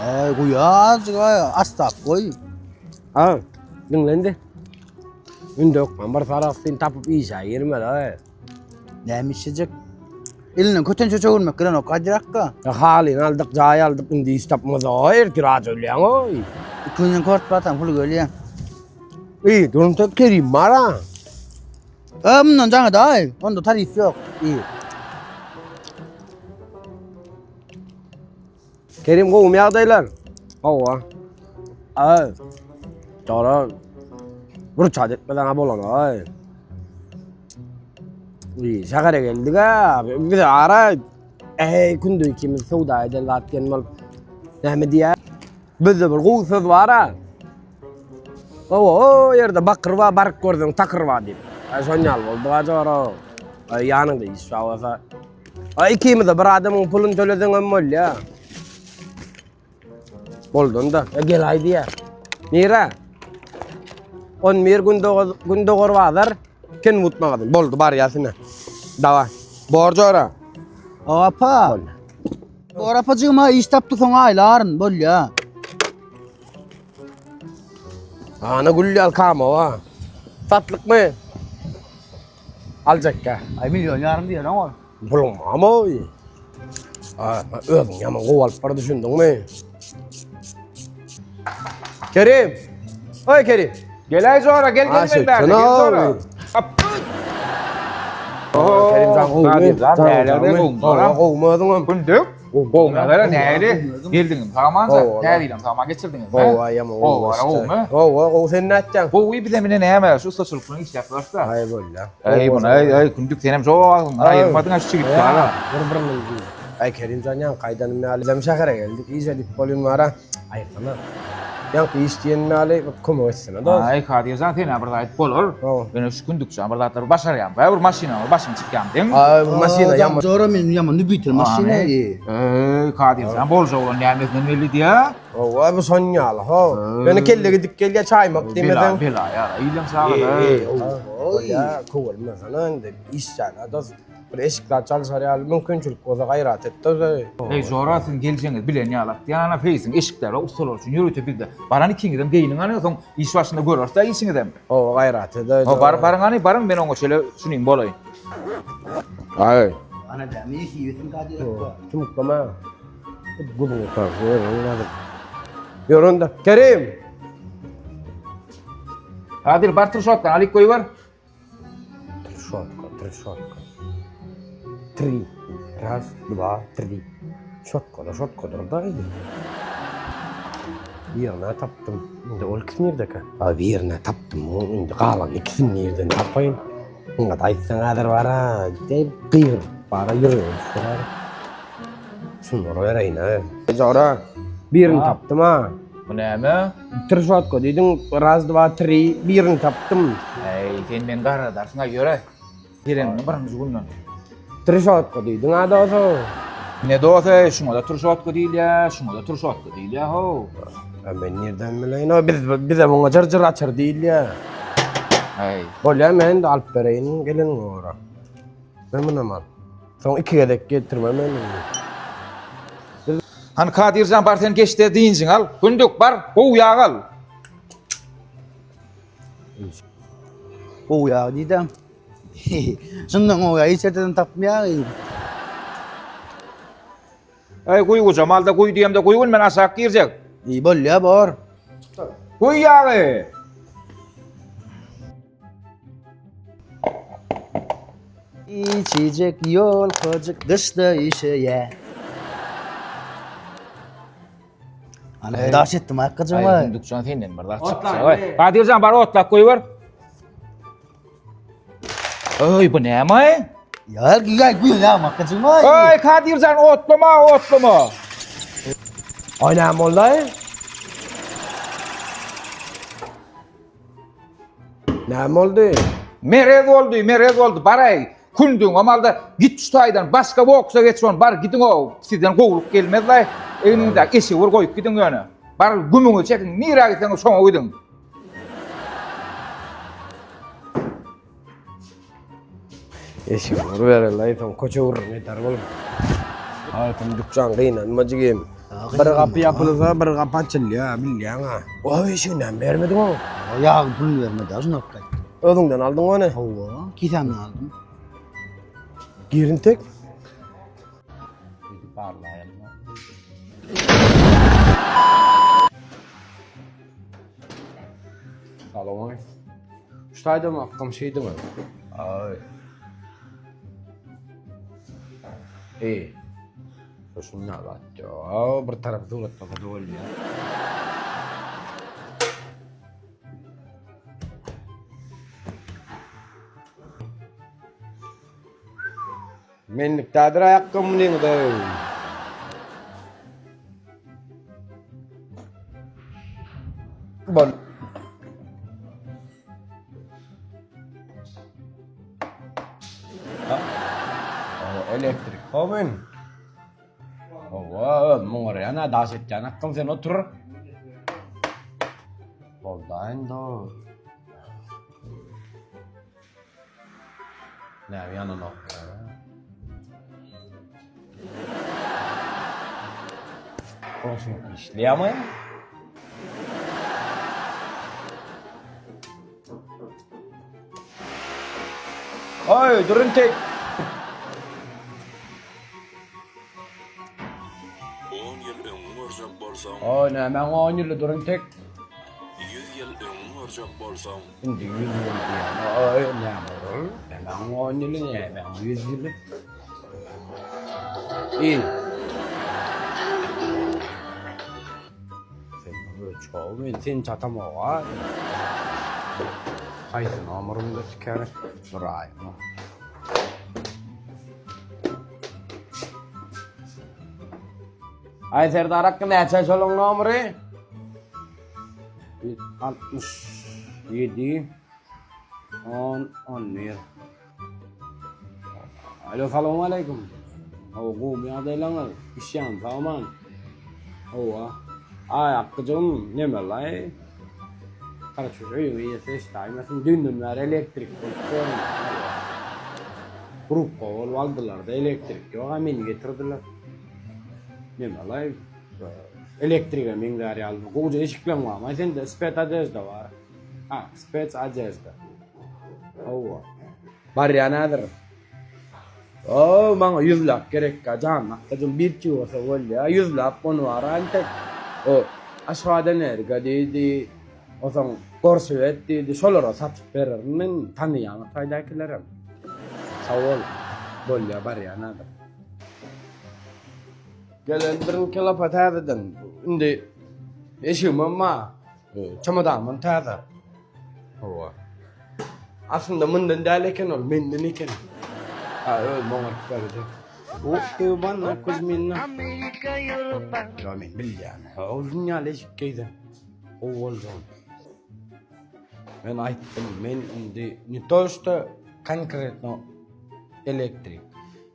Aý, guýa azjyk aý, astap goý. Ha, diňle indi. Indi hökman bir saragsyny tapyp işe girmeli aý. Näme işlejek? Elinden kötençe çöwürmek gelenok Kadyr akga. Ya halyny aldyk, jaý aldyk, indi iş tapmasa aý, ertir aç ölýäň oý. Iki günden kwartplataň puly gelýär. Eý, durunta Kerim bar ha. E, mundan jaňa daý. Onda tarif ýok. Iyi. Kerim gowumy ýagdaýlar? Hawa. Ay. Jora. Bir çat etmeden ha bolan ay. Uy, şähere geldik ha. Biz ara ey günde ikimiz söwda eden zat diýen bolup. Näme diýýär? Bizde bir gowy söz bar ha. Hawa, o ýerde bakyr bar, baryp görseň takyr bar diýip. Ay şon ýaly boldy ha jora. Ay ýanyňda iş bar bolsa. Ay ikimize bir adamyň puluny töleseň hem bolýar. Boldun da. E, gel aý diýýär. Nire? 11 gündogar, gündogar bazar. Kenwood magazin. Boldy barýas ine. Dawa. Bor jora. Apa. Bor apajygym ha iş tapdy soň aýlaryn bolýa. Ana gül ýaly kamowa. Satlykmy? Aljakka. Aý milyon ýarym diýen ol. Puluň barmy? A, özüň ýaman gowy alyp bar düşündiňmi? Kerim. Oý Kerim. Geläý jora, gel gel men bärde, gel jora. Kerim jan gowumy? Gowumy özüňem? Gündük. Gowy nägele nägele geldiňiz samanca täze ýylam saman geçirdiňiz. Gowy ýaman gowy. Gowmy? Gowy gowy sen nätýäň? Gowy bize mine näme şu ustaçylyk bilen işläp durarys-da. Aý bolýa. Aý muny aý aý gündük senem şo agzyňdan aýyrmadyň şu çigit ýaly. Bir bir Aý Kerimjan ýaňky aýdanym ýaly bizem şähere geldik iş edip bolýan bara. Aýtsana. Ýaňky iş diýen ýaly bir kömek etsene dost. Aý Kadirjan sen-ä bir zat aýdyp bolar. Ýöne şu gündükjan bir zatlar başarýaň. Bä bir maşynaň başyny çykýaň deň. Aý bu maşyna ýaman. Jora men ýaman lübitel maşyna. Eý Kadirjan boljak bolan nämesinden belli diýä. Hawa bu şon ýaly ho. Ýöne kelle gidip gelýä çaýmak diýmeseň. Bela bela ýa iliň çagasy. Bolýa köwelmesene indi iş ýaly dost. Bir eşik zat çalşar ýaly mümkinçilik bolsa gaýrat et dost. Eý jora siziň geljegiňizi bilen ýaly atýan feýsiň eşikler we ussalar üçin ýörite bizde. Baran ikiňizem geýiniň hany soň iş başynda göreris-dä işiňizem. Hawa gaýrat et. Ho bar baryň hany baryň men oňa şeýle şunyň bolaýyn. Aý. Ana dämi hiwesin Kadir akga. Çumklama. Gülüň otar. Ýörün-de. Kerim. Kadir bar turşatdan alyp goýber. Trişotka, trişotka. Tri. Raz, dva, tri. Şotka da şotkadyr da indi. Birini tapdym. Indi ol ikisi nirdeka? A birini tapdym. Indi galan ikisini nirden tapaýyn? Muňa da aýtsaň häzir bara, diýip gygyryp bara ýüregim düşer. Şunlary bereýin a. Jora, birini tapdym a. Bu näme? Trişotka diýdiň, raz, dva, tri, birini tapdym. Äý, sen meni garradarsyň-a, ýöre. Geleniňiň birinji günden. Trişotka diýdiň a dost. Ne dost eý, şuňa-da trişotka diýilýär, şuňa-da trişotka diýilýär how. A men nirden bileýin, o biz bize muňa jyr-jyr açar diýilýär. Äý. Bolýar, men indi alyp bereýin geleniňe görä. Men munam al. Soň iki gezek getirme men indi. Hany Kadirjan bar sen geç-de dynjyňy al. Gündük bar, gowy ýag al. Gowy ýag diýdä. Şundan gowy ýag hiç ýerden tapmaýar. Eý guýgujam al-da guý diýemde guýgun men aşak girjek. Eý bolýa bor. Guý ýagy. Içecek ýolkajyk gyşda üşeýä. Ana daş etdim hakykajyk. Aý Gündükjan senden bir zat çyksa. Kadirjan bar otlap goýber. Öý bu näme? Ya gel guýun ya hakykajyk. Öý Kadirjan otlama otlama. Aý näme boldy? Näme boldy? Merez boldy, merez boldy. Baraý, kündüňem alda, git şu taýdan, başga boksa geç on, bar gidiň o, sizden gowluk gelmez-laý. Egniňizdäki eşigi bir goýup gidiň ýöne. Bar gümüňi çekiň, nirä gitseňiz şoňa gidiň. Eşigi bir bereli-aý, soň köçe gürrüň eder bolup. Aý, Kündükjan gynanma jigim. Bir gapy ýapylsa, bir gapy açylýar, bilýäň-ä. O eşiginden bermediň o. Ýag pul bermedi, şunu alyp gaýtdym. Özüňden aldyň ony. Hawa, kisämden aldym. Girin tek. Barlaýalım. Salam. Şu taýdan akgam şeýdimi? Ay. Ey. Şunda bak. Bir tarapy suratda da bolýar. Menlik dädir aýakgabym munyňda. Bol. Elektrik gomen. Owa, öz muňarýan ha, daş etýän hakkym sen otur. Boldy indi. Näme ýananok ýa? Goňşyň işleýärmi? Oý, durun tek. On ýyl öňňi görjek bolsaň. Oý, nämäň on ýyly durun tek. Ýüz ýyl öňňi görjek bolsaň. Indi ýüz ýyl diýýän. Oý, näme ol? Nämäň on ýyly, nämäň ýüz ýyly? Iý. Sen ölçow, men seni çatamok-a. Haýsy nomerinde tikäre? Duraýyň. Aý Serdar akga näçe şolaň nomeri? 67 10 11 Alo salam aleyküm. Hawa gowy ýagdaýlaňyz? Işýän sagman. Hawa. Aý akgyjygym nemelaý? Garaşyş öýüň eýesi eşidäýmesin. Düýnden bäri elektrik bolup ýörün. Gruppa bolup aldylar-da elektrik ýok-a meni getirdiler. Nemelaý? Elektrige meňzär ýaly gowja eşikleň barmy sende spet odežda bar. Ha, spec odežda. Hawa. Barýan häzir. O, maňa ýüzläp gerekkä jan akgajym bir çiwasa bolýa. Ýüzläp ony bar entek. O Aşgabat energa diýdi. Osaň Gorswet diýdi. Şolara satyp bererin men tanyýan taýdakilerem. Sag bol. Bolýa barýan häzir. Gelendirin kelapa täzeden. Indi eşigimem bar. Çemodanymam täze. Hawa. Aslynda mundan däl eken ol, menden eken. Ha, özüm oňaryp berdi. O Iwana Kuzmina. Ýa men bilýän. Ol dünýäli eşik geýdi. Gowy boldy. Men aýtdym, men indi ne to что konkretno elektrik.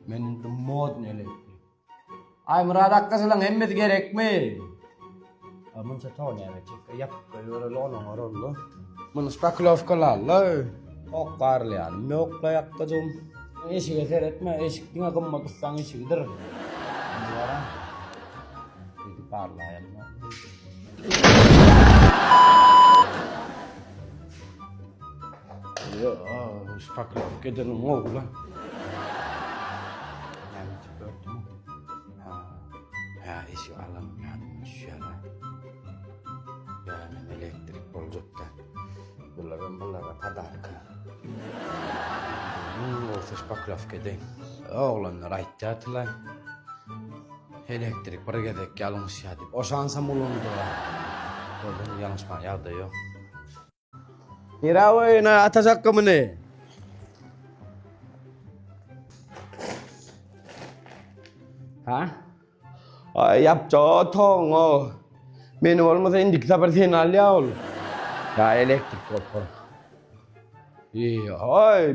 Men indi modny elektrik. Aý Myrat akgasylaň hemmesi gerekmi? A munça to näme çek? Ýapyp goýbereli onuň orunly. Muny şpaklowkalalla. Ok garlaýan. Ýok la ýakgajygym. Eşige seretme, eşik diňe gymmat ussaň eşigidir. Indi bara. Gidip barlaýaly. Ýok, şpaklowka edenim oglan. Hä, eşik alan ýadyma düşýär-ä. Ýa men elektrik boljak-da. Bularam bulara podarka. Iň gowusy şpaklowka edeýin. Oglanlar aýtýardylar. Elektrik bir gezek ýalňyşýar diýip. O şansam ulandylar. Boldy, ýalňyşmaga ýagdaý ýok. Nirä goýaýyn Ataş akga muny? Ha? Ay ýapjak otagyň o. Meni bolmasa indiki sapar seni alýar ol. Ýa elektrik bolup. Eý,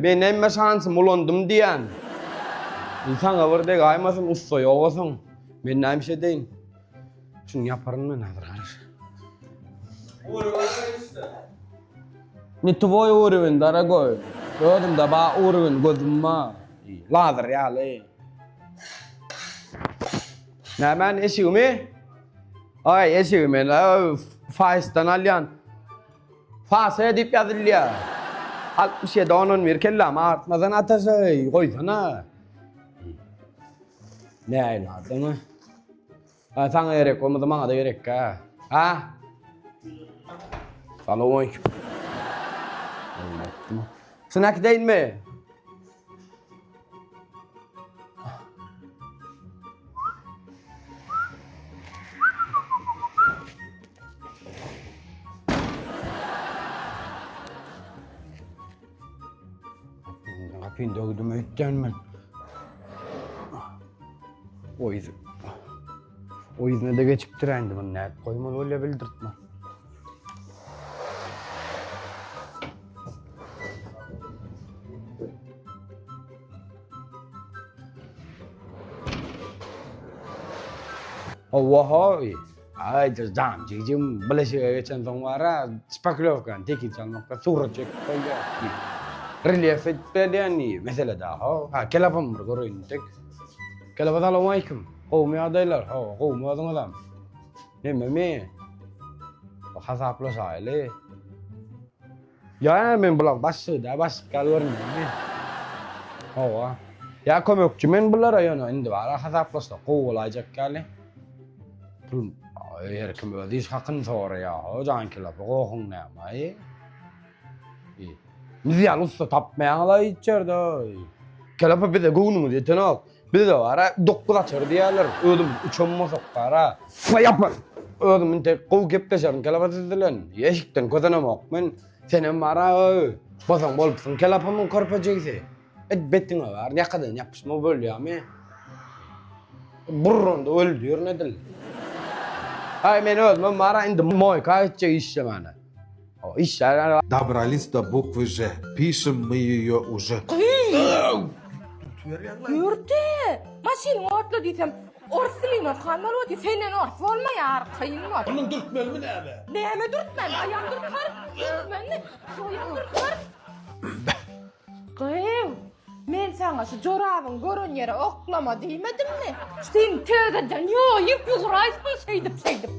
men hemme şansym ulandym diýýän. Indi saňa bir degaýmasyn ussa ýogasyň. Men näme iş edeýin? Şuny ýaparyn men häzir garaş. Ne twoý uruwin, dorogoý. Özümde ba uruwin, gözüm ba. Lazer ýaly. Nämäni eşigimi? Aý, eşigi men Faýsdan alýan. Fase diýip ýazylýar. 67 10 11 kellämi agyrtmadan ataşaý, goýsana. Näil adamy? Ha, saňa gerek bolmasa maňa da gerek-ä. Ha? Salowmaleýkim. Şuny äkideýinmi? Gapyny döwdüm öýtdän men. O ýüz. O ýüzüne de geçipdir indi bunu nädip goýmaly bolýar bildirtme. Owahoý. Aý, jan jigim, bileşige geçen soň bara şpaklýowkany tekiz çalmakda surat çekip goýýar. Relýef edip berýän diýip, mesele da. Ha, kelapam bir göreýin tek. Kelapa salowmaleýkim. Gowumy ýagdaýlar? Hawa, gowumy özüňizem? Nememi? Hasaplaşaýly. Ýa men bular başlygy da başlyk ýaly görünýärmi? Hawa. Ýa kömekçi men bulara ýöne indi bara hasaplaşsak gowy bolaýjak ýaly. Pul her kim öz iş hakyny soraýar. O jan kilapy gohuň näme? Biz ýaly ussa tapmaýaňyz hiç ýerde. Kelapa bize göwnüňiz ýetenok. Bizde bara 9 açar diýýärler. Özüm uçan bolsak bara. Ýapar. Özüm intek gowy gepleşerin kelapa siz bilen. Eşikden közenemok men. Senem bara bosaň bolupsyň kelapamyň körpejigisi. Et betiňe bar, ýakadan ýapyşma bolýarmy? Burrunda öldürin edil. Aý men özümem bara indi moýka gitjek işlemäne. O işler Добрались до буквы Ж. Пишем мы ее уже. Ýürdi. Maşynyňy otla diýsem, ors dilini okan bolup otyr. Senden ors bolmaýar, kyn bor. Onuň dürtmelimi näme? Näme dürtmeli? Aýam dürter. Dürtmeli. Aýam dürter. Gyz, men saňa şu jorabyň gören ýere oklama diýmedimmi? Sen täzeden ýoýup ýugraýsyň şeýdip-şeýdip.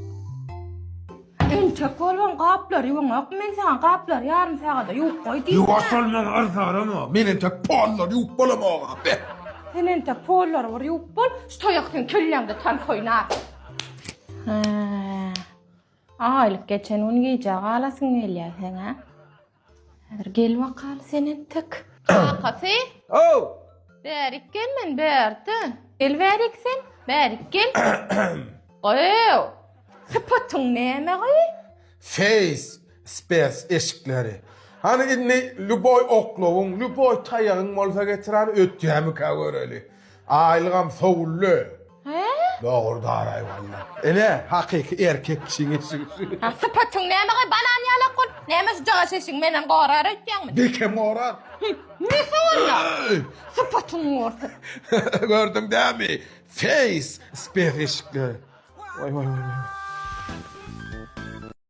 Entek bolban gaplary ýuwaňokmy? Men saňa gaplary ýarym sagada ýuwup goý diýdim. Ýuwaş ol men yrsaramok. Men entek pollary ýuwup bolamok-a. Be. Sen entek pollary bir ýuwup bol, şu taýak seň kelläňde tans oýnar. Hä. Aýlyk geçen gün gijä galasyň gelýär seň-ä. Häzir gel bakaly sen entek. Kakasy. Ow! Bärik gel men bärde. Gel bärik sen. Bärik gel. Gyw. Sypatyň näme gyý? Face spes eşikleri. Hany indi lýuboý oklawyň, lýuboý taýagyň bolsa getir hany ötýämikä göreli. Aýlygam sowuldy. Hä? Dogry daraý walla. Ene hakyky erkek kişiň eşigi şu. Ha sypatyň näme gyý banan ýalak bol. Näme şu jagaş eşigiň menden gorar öýtýäňmi? Bekem gorar. Ne sowalla? Sypatyň gorsun. Gördüň dämi? Face spes eşikleri. Waý waý waý.